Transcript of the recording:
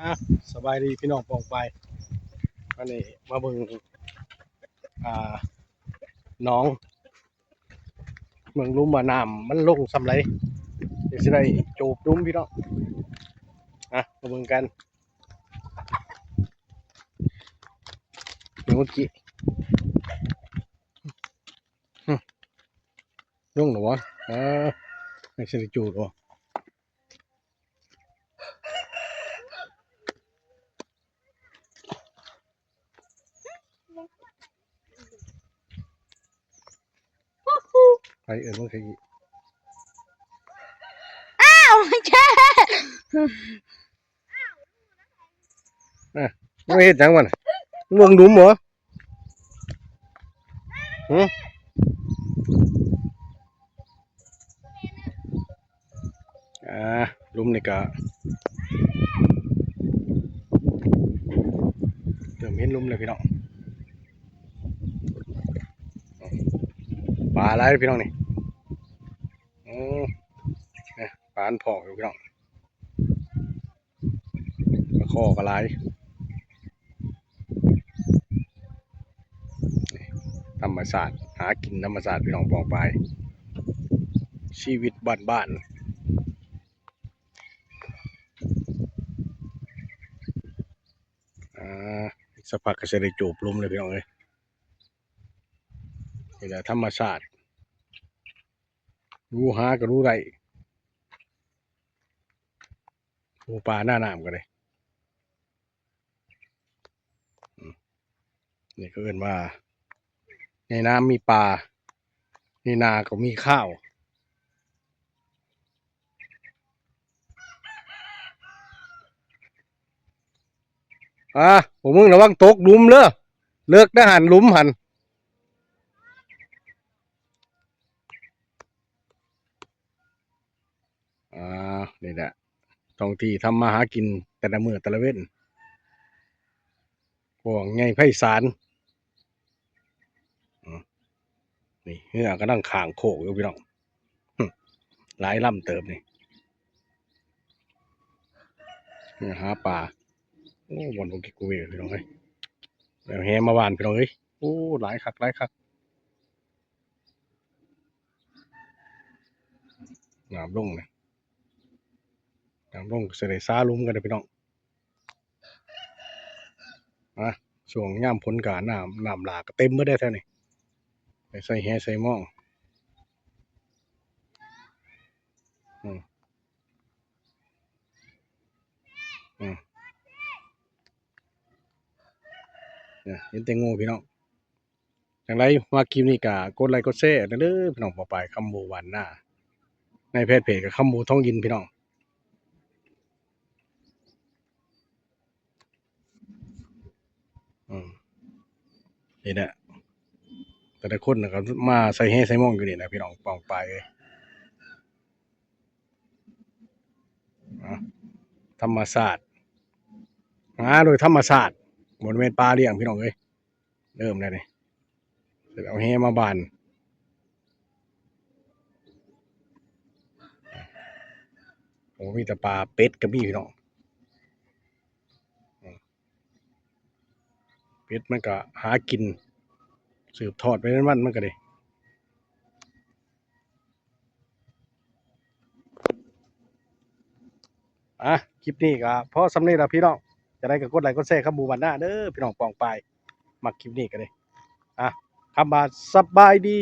ອ່າ ສະບາຍດີພີ່ນ້ອງປ້ອງປາຍ ອັນນີ້ມາເບິ່ງ ອ່າ ໜອງ ເບິ່ງລຸ່ມວ່ານ້ຳມັນລົງສ່ຳໃດ ຈັ່ງຊິໄດ້ໂຈບລຸ່ມພີ່ນ້ອງ ອ່ະ ມາເບິ່ງກັນ ເບິ່ງເມື່ອກີ້ ຫຶ ລົງແລ້ວຫວາ ເອີ ຍັງຊິໄດ້ໂຈບບໍ່? ໃຜເອີ້ນວ່າຂະຫຍິບ? ອ້າວ ແຈ ເອີ ມຶງເຮັດຫຍັງມັນ? ເບິ່ງດຸມບໍ? ຫຶ ອ່າ ລຸ່ມນີ້ກະເລີ່ມເຫັນລຸ່ມແລ້ວພີ່ນ້ອງ ປາຫຼາຍພີ່ນ້ອງນີ້ ໂອ້ ປາມັນພອກຢູ່ພີ່ນ້ອງ. ປາຄໍ່ກໍຫຼາຍ ທຳມະຊາດ ຫາກິນທຳມະຊາດພີ່ນ້ອງປ້ອງປາຍ ຊີວິດບ້ານໆ ອ່າ ສັກພັກກໍຊິໄດ້ໂຈບລຸ່ມແລ້ວພີ່ນ້ອງເອີຍ ນີ້ແຫຼະທຳມະຊາດ ດູຫາກໍດູໄດ້. ໂອ້ ປາໜ້ານ້ຳກໍໄດ້ ອືມ ນີ້ເຂົາເອີ້ນວ່າ ໃນນ້ຳມີປາ ໃນນາກໍມີຂ້າວ ອ່າ ພວກມຶງລະວັງຕົກຫຼຸມເດີ ເລິກເດີຫັ້ນ ຫຼຸມຫັ້ນ. ອ່າ ນີ້ແຫຼະ ທ້ອງທີ່ທຳມາຫາກິນແຕ່ລະມື້ແຕ່ລະເວັນ ກວ້າງໃຫຍ່ໄພສານ ອືມ ນີ້ເຮືອກຳລັງຂ້າງໂຄກຢູ່ພີ່ນ້ອງ ຫຶ ຫຼາຍລຳເຕີບນີ້ ເຮືອຫາປາ ໂອ້ ບ່ອນບໍ່ກິດກູເວພີ່ນ້ອງເອີຍ ແລ້ວແຫ່ມາຫວ່ານພີ່ນ້ອງເອີຍ ໂອ້ ຫຼາຍຄັກ ຫຼາຍຄັກ. ນ້ຳລົງນີ້ ນ້ຳລົງຊິໄດ້ສາຫຼຸມກັນເດີພີ່ນ້ອງ ອ່າ ຊ່ວງຍາມຝົນກະນ້ຳ ນ້ຳຫຼາກກະເຕັມເບິດເດ້ແຖວນີ້ ໄປໃສ່ແຫໃສ່ມອງ ອືມ ອືມ ເຫັນແຕ່ງູພີ່ນ້ອງ. ຈັ່ງໃດມັກຄລິບນີ້ກະກົດໄລກົດແຊແດ່ເດີພີ່ນ້ອງ ປ້ອງປາຍຄຳໝູ່ບ້ານນາ ໃນແຟນເພຈກະຄຳໝູ່ທອງອິນພີ່ນ້ອງ ອືມ ນີ້ແຫຼະ ແຕ່ລະຄົນກະມາໃສ່ແຫໃສ່ມອງຢູ່ນີ້ນະພີ່ນ້ອງປ້ອງປາຍເອີຍ. ອ່າ ທຳມະຊາດ ຫາໂດຍທຳມະຊາດ ບໍ່ແມ່ນປາລ້ຽງພີ່ນ້ອງເອີຍ ເລີ່ມແລ້ວນີ້ ເອົາແຫມາຫວ່ານ ໂອ້ ມີແຕ່ປາ ເປັດກໍມີພີ່ນ້ອງ ເປັດມັນກໍຫາກິນ ສືບທອດໄປນຳມັນ ມັນກໍໄດ້ ອ່ະ ຄລິບນີ້ກໍພໍສ່ຳນີ້ລະພີ່ນ້ອງ ຈັ່ງໃດກໍກົດໄລກົດແຊຄຳໝູ່ບ້ານນາເດີພີ່ນ້ອງປ້ອງປາຍ ມັກຄລິບນີ້ກໍໄດ້ ອ່ະ ຄຳວ່າສະບາຍດີ.